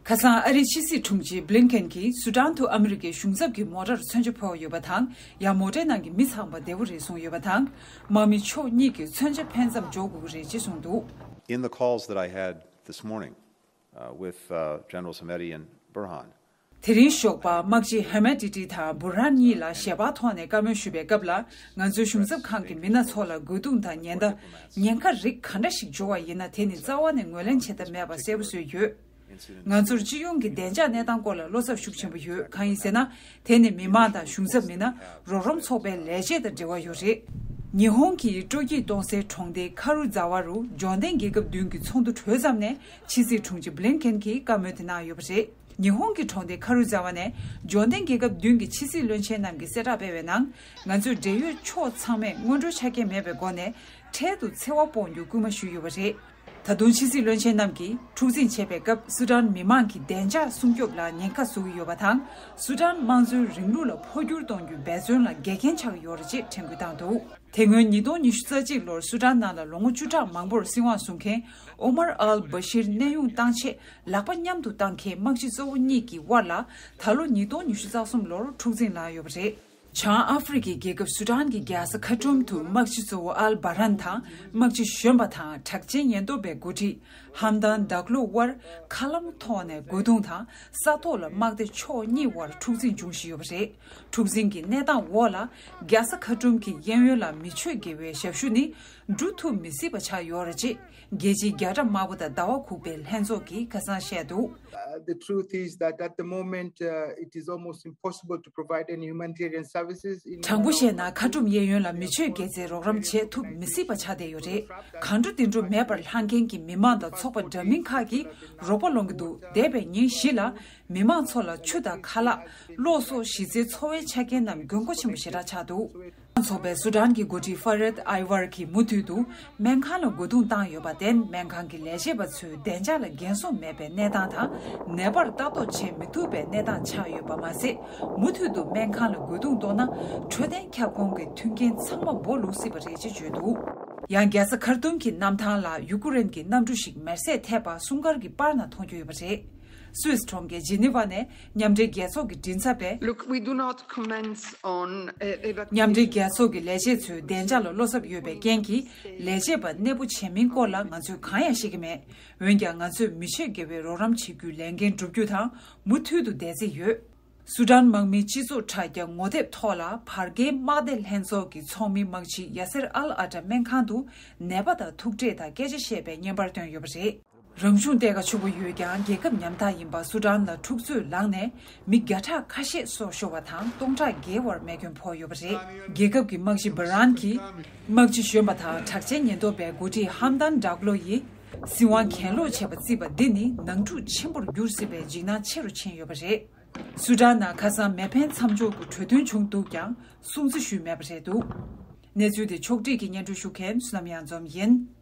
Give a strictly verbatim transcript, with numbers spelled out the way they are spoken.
ཁ་སང་ཨ་རིའི་ཕྱི་སྲིད་དྲུང་ཆེ་བྷི་ལིན་ཁེན་གྱིས་སུ་ཌན་དུ་ཨ་མི་རི་ཀའི་གཞུང་ཚབ་ཀྱི་མོ་ཊར་མཚོན་ཆ་ཕོག་ཡོད་པ་དང་། ཡང་མོ་ཊའི་ནང་གི་མི་ཚང་མ་བདེ་པོ་རེད་གསུངས་ཡོད་པ་དང་། དམག་མི་ཕྱོགས་གཉིས་ཀྱི་མཚོན་ཆ་ཕན་ཙམ་འཇོག་དགོས་ཀྱི་རེད་ཅེས་གསུངས་འདུག། In the calls that I had this morning, uh, with, uh, Generals Hameti and Burhan, དེ་རིང་ཞོགས་པ་དམག་སྤྱི་ཧེ་མེ་ཏི་ཏི་དང་བུ་རན་གཉིས་ལ་ཞལ་པར་ཐོག་ནས་བཀའ་མོལ་ཞུས་པའི་སྐབས་ལ། ང་ཚོའི་གཞུང་ཚབ་ཁང་གི་མི་སྣ་ཚོ་ལ་རྒོལ་རྡུང་དང་ཉེན་བརྡ། ཉེན་ཁ་རིགས་ག་འདྲ་ཞིག་འབྱོར་བ་ཡིན་ན། དེ་ནི་རྩ་བ་ནས་ངོས་ལེན་བྱེད་ཐབས་མེད་པ་གསལ་པོ་བཟོས་ཡོད། ང་ཚོར་སྤྱི་ཡོངས་ཀྱི་བདེ་འཇགས་གནས་སྟངས་སྐོར་ལ་བློ་འཚབ་ཤུགས་ཆེན་པོ་ཡོད། གང་ཡིན་ཟེར་ན། དེ་ནི་མི་མང་དང་གཞུང་ཚབ་མི་སྣ། རོགས་རམ་ཚོགས་པའི་ལས་བྱེད་དང་འབྲེལ་བ་ཡོད་རེད། ཉི་ཧོང་གིས་སྤྲོ་སྐྱིད་གཏོང་སའི་གྲོང་སྡེ་ཁ་རུ་ཛ་ཝ་རུ་འབྱོར་ལྡན་རྒྱལ་ཁབ་བདུན་གྱི་ཚོགས་འདུ་གྲོལ་ཙམ་ནས། ཕྱི་སྲིད་དྲུང་ཆེ་བྷི་ལིན་ཁེན་གྱིས་བཀའ་མོལ་དེ་གནང་ཡོད་པ་རེད། ཉི་ཧོང་གི་གྲོང་སྡེ་ཁ་རུ་ཛ་ཝ་ནས་འབྱོར་ལྡན་རྒྱལ་ཁབ་བདུན་གྱི་ཕྱི་སྲིད་བློན་ཆེན་རྣམས་ཀྱིས་གསལ་བསྒྲགས་སྤེལ་བའི་ནང་། ང་ཚོས་འབྲེལ་ཡོད་ཕྱོགས་ཚང་མས་སྔོན་འགྲོའི་ཆ་རྐྱེན་མེད་པའི་སྒོ་ནས་འཕྲལ་དུ་འཚེ་བ་སྤོང་རྒྱུ་སྐུལ་མ་ཞུས་ཡོད་པ་རེད། ད་དུང་ཕྱི་སྲིད་བློན་ཆེན་རྣམས་ཀྱིས་འཁྲུག་འཛིང་བྱེད་པའི་སྐབས། སུ་ཌན་མི་མང་གི་བདེ་འཇགས་སྲུང་སྐྱོབ་ལ་ཉེན་ཁ་བཟོ་གི་ཡོད་པ་དང་། སུ་ཌན་དམངས་གཙོའི་རིང་ལུགས་ལ་འཕོ་འགྱུར་གཏོང་རྒྱུའི་འབད་བརྩོན་ལ་འགལ་རྐྱེན་ཆགས་ཀྱི་ཡོད་རེད་ཅེས་དྲན་སྐུལ་བཏང་འདུག། དེ་སྔོན་ཉིས་སྟོང་ཉི་ཤུ་རྩ་གཅིག་ལོར་སུ་ཌན་ནང་ལ་ལོ་ངོ་བཅུ་ཕྲག་མང་པོར་སྲིད་དབང་བཟུང་མཁན་ཨོ་མར་ཨལ་བྷ་ཤིར་གནས་དབྱུང་བཏང་རྗེས། ལག་པ་མཉམ་དུ་བཏང་མཁན་དམག་སྤྱི་གཙོ་བོ་གཉིས་ཀྱི་དབར་ལ། ད་ལོ་ཉིས་སྟོང་ཉི་ཤུ་རྩ་གསུམ་ལོར་འཁྲུག་འཛིང་ལངས་ཡོད་པ་རེད། བྱང་ཨ་ཧྥེ་རི་ཁའི་རྒྱལ་ཁབ་སུ་ཌན་གྱི་རྒྱལ་ས་ཁར་ཊུམ་དུ་དམག་སྤྱི་གཙོ་བོ་ཨལ་བྷ་རན་དང་། དམག་སྤྱི་གཞོན་པ་དང་གྲགས་ཅན་ཉེན་རྟོག་པའི་འགོ་ཁྲིད་ཧམ་དན་དག་ལོ་དབར་མཁའ་ལམ་ཐོག་ནས་རྒོལ་རྡུང་དང་། ས་ཐོག་ལ་དམག་སྡེ་ཕྱོགས་གཉིས་དབར་འཁྲུག་འཛིང་འབྱུང་བཞིན་ཡོད་པ་རེད། འཁྲུག་འཛིང་གི་གནས་སྟངས་འོག་ལ། རྒྱལ་ས་ཁར་ཊུམ་གྱི་གཡས་གཡོན་ལ་མི་ཆོས་དགེ་བའི་ཞབས་ཞུ་ནི་འགྲོ་ཐུབ་མི་སྲིད་པ་ཆགས་ཡོད་རེད་ཅེས། རྒྱལ་སྤྱིའི་རྒྱ་གྲམ་དམར་པོ་དང་ཟླ་བ་གུག་པའི་ལྷན་ཚོགས་ཀྱིས་ཁ་སང་བཤད་འདུག། Uh, the truth is that at the moment, uh, it is almost impossible to provide any humanitarian services in དྲང་པོ་བཤད་ན། ཁ་ཊུམ་གཡས་གཡོན་ལ་མི་ཆོས་དགེ་རྩའི་རོགས་རམ་བྱེད་ཐུབ་མི་སྲིད་པ་ཆགས་བསྡད་ཡོད་རེད། གང་འགྲོ་དེ་འགྲོ་མེད་པར་ལྷག་མཁན་གྱི་མི་མང་དང་ཚོགས་པ་འདྲ་མིན་ཁག་གིས་རོགས་པ་སློང་གི་འདུག། འདས་པའི་ཉིན་བཞི་ལ་མི་མང་ཚོ་ལ་ཆུ་དང་ཁ་ལག། གློག་སོགས་གཞི་རྩའི་འཚོ་བའི་ཆ་རྐྱེན་རྣམས་དགོས་མཁོ་ཆེན་པོ་ཞེ་དྲག་ཆགས་འདུག། ཚོགས་པའི་སུ་ཌན་གྱི་འགོ་ཁྲིད་ཧྥ་རེད་ཨའི་ཝར་གྱིས་མུ་མཐུད་དུ་སྨན་ཁང་ལ་རྒོལ་རྡུང་བཏང་ཡོད་པར་བརྟེན། སྨན་ཁང་གི་ལས་བྱེད་པ་ཚོའི་བདེ་འཇགས་ལ་འགན་སྲུང་མེད་པའི་གནས་སྟངས་དང་། ནད་པར་ལྟ་རྟོག་བྱེད་མི་ཐུབ་པའི་གནས་སྟངས་ཆགས་ཡོད་པ་མ་ཟད། མུ་མཐུད་དུ་སྨན་ཁང་ལ་རྒོལ་རྡུང་གཏོང་ན། འཕྲོད་བསྟེན་ཁྱབ་ཁོངས་ཀྱི་མཐུན་རྐྱེན་ཚང་མ་སྦོ་ལུག་སྲིད་པ་རེད་ཅེས་བརྗོད་འདུག། ཡང་རྒྱལ་ས་ཁར་ཏུམ་གྱི་གནམ་ཐང་ལ་ཡུ་ཀུ་རེན་གྱི་གནམ་གྲུ་ཞིག་མེར་སྲེག་ཐེབས་པ་སྲུང་སྐར་གྱི་པར་ནང་མཐོང་རྒྱུ་ཡོད་པ་རེད། སུད་སི་གྲོང་ཁྱེར་ཇི་ནི་ཝ་ནས་མཉམ་འབྲེལ་རྒྱལ་ཚོགས་ཀྱི་མགྲིན་ཚབ་པས། Look, we do not comment on, uh, evacuation. མཉམ་འབྲེལ་རྒྱལ་ཚོགས་ཀྱི་ལས་བྱེད་ཚོས་བདེ་འཇགས་ལ་བློ་འཚབ་ཡོད་པའི་རྐྱེན་གྱིས། ལས་བྱེད་པ་གནས་སྤོ་བྱས་མིན་སྐོར་ལ་ང་ཚོས་གང་ཡང་ཤེས་ཀྱི་མེད། འོན་ཀྱང་ང་ཚོས་མི་ཆོས་དགེ་བའི་རོགས་རམ་བྱེད་རྒྱུའི་ལས་འགན་བསྒྲུབ་རྒྱུ་དང་མུ་མཐུད་དུ་བསྡད་རྩིས་ཡོད། སུ་ཌན་དམག་མིའི་སྤྱི་ཚོགས་དྲ་རྒྱ་ངོ་དེབ་ཐོག་ལ་བར་བརྒལ་དམག་སྡེ་ལྷན་ཚོགས་ཀྱི་ཚོགས་མི་དམག་སྤྱི་ཡ་སེར་ཨལ་ཨ་ཏྲ་སྨན་ཁང་དུ་ནད་པ་དང་ཐུག་འཕྲད་དང་སྐད་ཆ་བཤད་པའི་བརྙན་པར་བཏོན་ཡོད་པ་རེད། རང་བྱུང་གཏེར་ཁ་ཕྱུག་པོ་ཡོད་ཀྱང་རྒྱལ་ཁབ་ཉམ་ཐག་ཡིན་པ་སུ་ཌན་ལ་འཁྲུག་རྩོད་ལངས་ནས་མི་བརྒྱ་ཕྲག་ཁ་ཤས་སྲོག་ཤོར་བ་དང་སྟོང་ཕྲག་བརྒལ་བར་རྨས་སྐྱོན་ཕོག་ཡོད་པ་རེད། རྒྱལ་ཁབ་ཀྱི་དམག་སྤྱི་བྷ་རན་གྱིས་དམག་སྤྱི་གཞོན་པ་དང་གྲགས་ཅན་ཉེན་རྟོག་པའི་འགོ་ཁྲིད་ཧམ་དན་ཌག་ལོ་ཡིས་སྲིད་དབང་གྱེན་ལོག་བྱས་པ་བརྩིས་པ་འདི་ནི་ནང་འཁྲུག་ཆེན་པོར་འགྱུར་སྲིད་པའི་འཇིགས་སྣང་ཆེ་རུ་ཕྱིན་ཡོད་པ་རེད། སུ་ཌན་ནང་ཁ་སང་མེ་འཕེན་མཚམས་འཇོག་གི་གྲོས་མཐུན་བྱུང་འདུག་ཀྱང་སྲུང་བརྩི་ཞུས་མེད་པ་རེད་འདུག། གནས་ཚུལ་དེ་ཕྱོགས་སྒྲིག་གིས་སྙན་སྒྲོན་ཞུ་མཁན་བསོད་ནམས་གཡང་འཛོམས་ཡིན།